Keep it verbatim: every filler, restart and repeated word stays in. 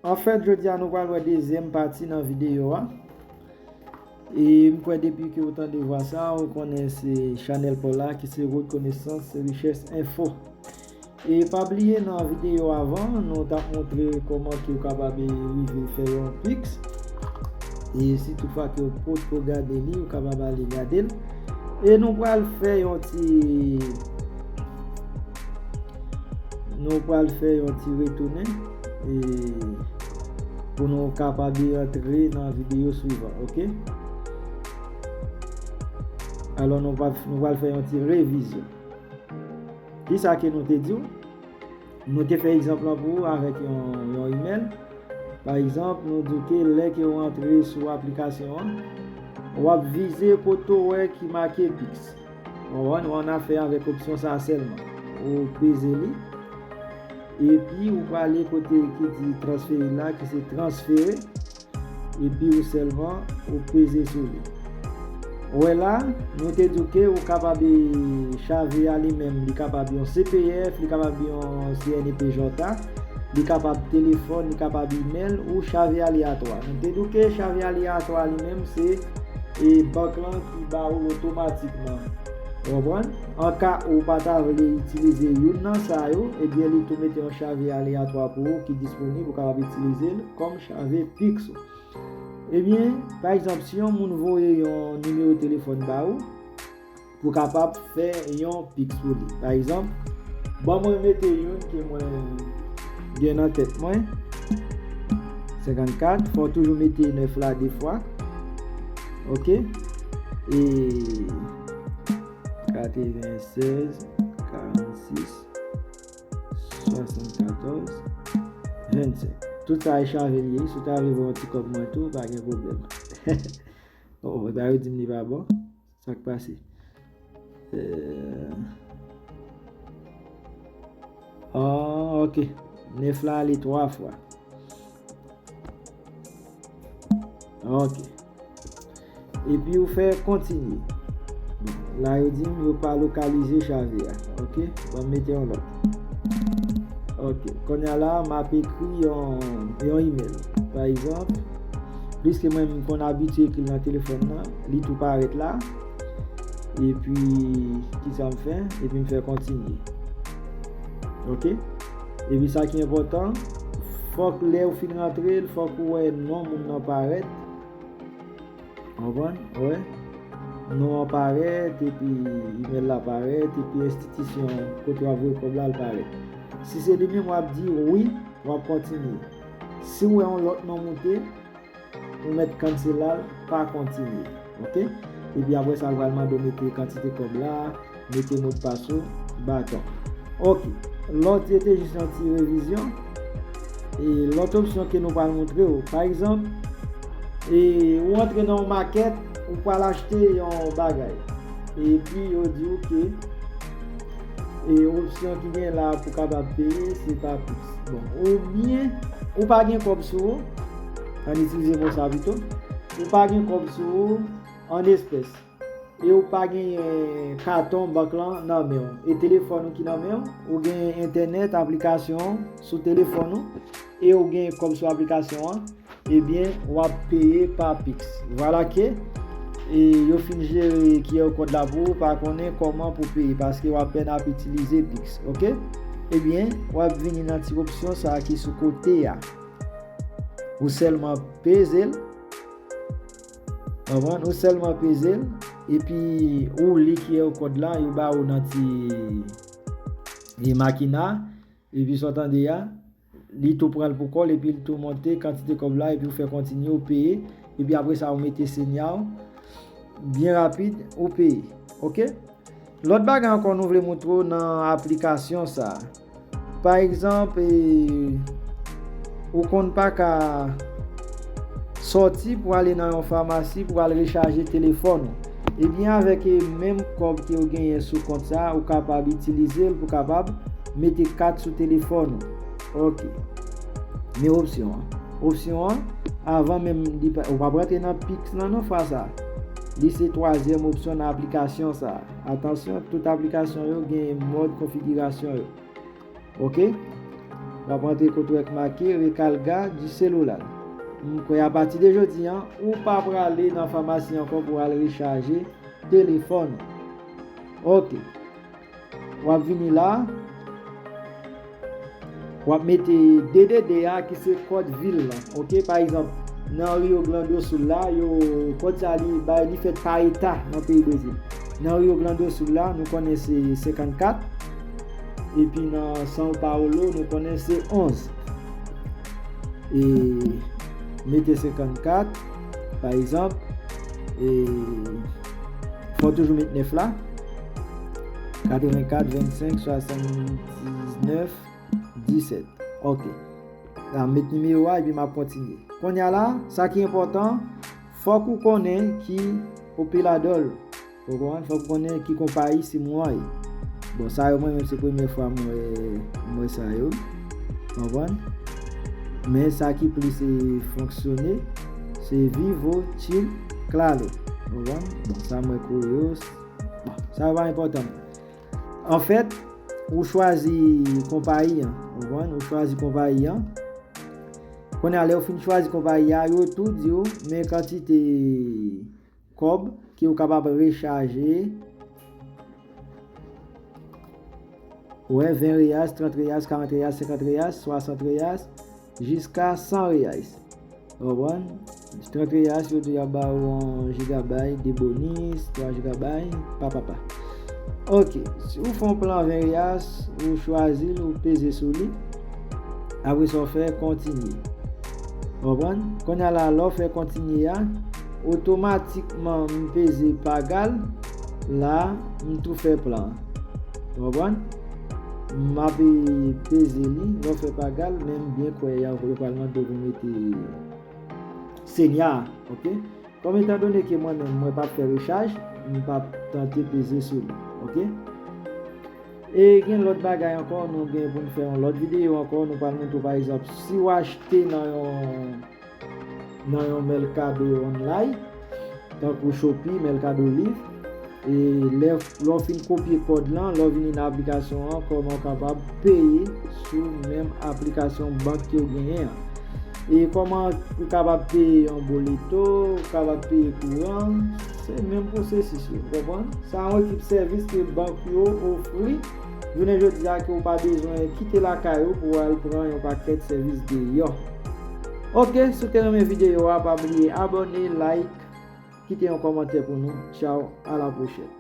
Anfèt, jodi a nou pral wè dezyèm pati nan videyo a. E m kwè depi ke w tande vwa sa, ou konnen se chanèl pa w la ki se Reconnaissance Richesse Info. E pa bliye nan videyo avan, nou t ap montre kòman ke w kapab rive fè yon Pix. E si toutfwa ke w potko gade li, ou kapab ale gade l. E nou pral fè yon ti nou pral fè yon ti retounen e pou nou kapab antre nan videyo swivan, oke? Alò, nou pral, nou pral fè yon ti revizyon. Kisa ke nou te di w? Nou te fè egzanp lan pou ou avèk yon, yon imèl. Pa egzanp, nou di w ke lè ke w antre sou aplikasyon an, w ap vize kote w wè ki make Pix. Ou konprann? Ou annafè avèk opsyon sa a sèlman. Ou peze li. Epi ou prale kote ki di transfere la, ki se transfere. Epi ou sèlman, ou peze sou li. Ou wè la, nou te di w ke ou kapab, e, chave a li menm, li kapab yon C P F, li kapab yon C N E P J, li kapab telefòn, li kapab imèl, ou chave aleyatwa. Nou te di w ke chave aleyatwa li menm se, e, bank lan ki ba ou l otomatikman. Ou konprann? An ka ou pa ta vle itilize youn nan sa yo, ebyen li tou mete yon chave aleyatwa pou ou ki disponib, ou kapab itilize l kòm chave Pix ou. Ebyen, pa egzanp, si yon moun voye yon nimewo telefòn ba ou, pou kapab fè yon Pix pou li. Pa egzanp, ban mwen mete youn ke mwen gen nan tèt mwen. Senkannkat, fò w toujou mete nèf la de fwa. Oke? E katrevennsèz, karannsis, swasannkatòz, vennsenk. Tout sa e chave l ye. Si w ta vle voye yon ti kòb mwen tou, pa gen pwoblèm. Oh, mwen ta yo di m li pa bon. Sa k pase? Euh, ah, ok. Nèf la ale twa fwa. Ok. Epi ou fè kontinye. Bon, la yo di m yo pa lokalize chave a. Ok. Ban m mete yon lòt. Ok. Kounye a la, m ap ekri yon, yon imèl. Pa egzanp, pliske mwen m konn abitye ekri l nan telefòn nan, li tou parèt la. Epi, kisa m fè? Epi m fè kontinye. Ok? Epi sa ki enpòtan, fòk lè ou fin rantre l, fòk ou wè non moun nan parèt. Konprann? Wè? Non an parèt, epi imèl la parèt, epi enstitisyon kote w ap voye kòb la, l parèt. Si se li menm, w ap di wi, w ap kontinye. Si w wè yon lòt non moute, ou mèt cancel la, pa kontinye. Ok? Epi apre sa, l pral mande w mete kantite kòb la, mete modpas ou, baton. Ok. Lòt yo te jis yon ti revizyon. E lòt opsyon ke nou pral montre w. Pa egzanp, e ou antre nan yon makèt, ou pral achte yon bagay. Epi yo di w ke e opsyon ki gen la pou kapab peye, se pa Pix. Bon, oubyen ou pa gen kòb sou ou, ann itilize mo sa pito, ou pa gen kòb sou ou an espès, e ou pa genyen katon bank lan nan men w, e telefòn ou ki nan men w, ou gen entènèt, aplikasyon sou telefòn ou, e ou gen kòb sou aplikasyon an, ebyen, w ap peye pa Pix. Vwala ke, e, yo fin jere Q R kòd la pou ou, pa konnen kòman pou peye, paske w apèn ap itilize Pix, ok? Ebyen, w ap vini nan ti opsyon sa a ki sou kote a. Ou sèlman peze l. Konprann? Ou sèlman peze l, epi ou li Q R kòd la, yo ba ou nan ti, e, makina, epi sa w tande a, li tou pran l pou kò l, epi l tou monte kantite kòb la, epi ou fè kontinye, ou peye, epi apre sa, ou mete senya w, byen rapid, ou peye. Ok? Lòt bagay ankò nou vle montre w nan aplikasyon sa a. Pa egzanp, e, ou konn pa ka sòti pou ale nan yon famasi pou al rechaje telefòn ou. Ebyen, avèk, e, menm kòb ke w genyen sou kont sa a, ou kapab itilize l pou kapab mete kat sou telefòn ou. Ok. Men opsyon an. Opsyon an, avan menm li pa, ou p ap rantre nan Pix lan non fwa sa a. Li se twazyèm opsyon nan aplikasyon sa a. Atansyon, tout aplikasyon yo gen mòd konfigirasyon yo. Ok? W ap rantre kote w wè k make recarga du cellulaire. M kwè apati de jodi a, ou pa prale nan famasi ankò pou al rechaje telefòn ou. Ok. W ap vini la. W ap mete D D D a ki se kòd vil lan. Ok, pa egzanp, nan Rio Grande do Sul la, yo kòd sa li bay, li fèt pa eta nan peyi Brezil. Nan Rio Grande do Sul la, nou konnen se senkannkat. Epi nan São Paulo, nou konnen se onz. E mete senkannkat, pa egzanp, e fò toujou met nèf la. Katrevenkat, vennsenk, swasanndiznèf, disèt. Ok. La, m met nimewo a epi m ap kontinye. Kounye a la, sa ki enpòtan, fòk ou konnen ki operadò l. Ou konprann? Fòk ou konnen ki konpayi sim ou an ye. Bon, sa yo, mwen menm, se premye fwa m wè, m wè sa yo. Ou konprann? Men sa ki plis, e, fonksyone, se Vivo, TIM, Claro. Ou konprann? Bon, sa m wè Coios. Bon, sa yo pa enpòtan. Anfèt, ou chwazi konpayi an. Ou konprann? Ou chwazi konpayi an. Kounye a, lè w fin chwazi konpayi a, yo tou di w men kantite kòb ke w kapab rechaje. Ou wè, ven reais, trant reais, karant reais, senkant reais, swasant reais, jiska san reais. Ou konprann? Trant reais, yo tou y ap ba ou yon jigabay de bonis, twa jigabay, pa, pa, pa. Ok, si ou fè yon plan ven reais, ou chwazi l, ou peze sou li. Apre sa, ou fè kontinye. Ou konprann? Kounye a la, lè w fè kontinye a, otomatikman, m peze paga l, la, m tou fè plan. Ou konprann? M ap peze li, lè w fè paga l, men m byen kwè y a, yo pral mande w pou mete senya, ok? Kòm etandone ke mwen menm, mwen p ap fè rechaj, m p ap tante peze sou li, ok? E gen lòt bagay ankò, nou gen pou n fè yon lòt videyo ankò, nou pral montre w, pa egzanp, si w achte nan yon, nan yon Mercado Online, tankou Shopee, Mercado Livre, e lè, lè w fin kopye kòd lan, lè w vini nan aplikasyon an, kòman w kapab peye sou menm aplikasyon bank ke w genyen an. E kòman ou kapab peye yon boleto, ou kapab peye kouran, se menm pwosesis yo, ou konprann? Sa yon ekip sèvis ke bank yo ofri. Jounen jodi a ke w pa bezwen kite lakay ou pou w al pran yon pakèt sèvis deyò. Ok, si w te renmen videyo a, pa bliye abòne, like, kite yon kòmantè pou nou. Tchaw, a la pwochèn.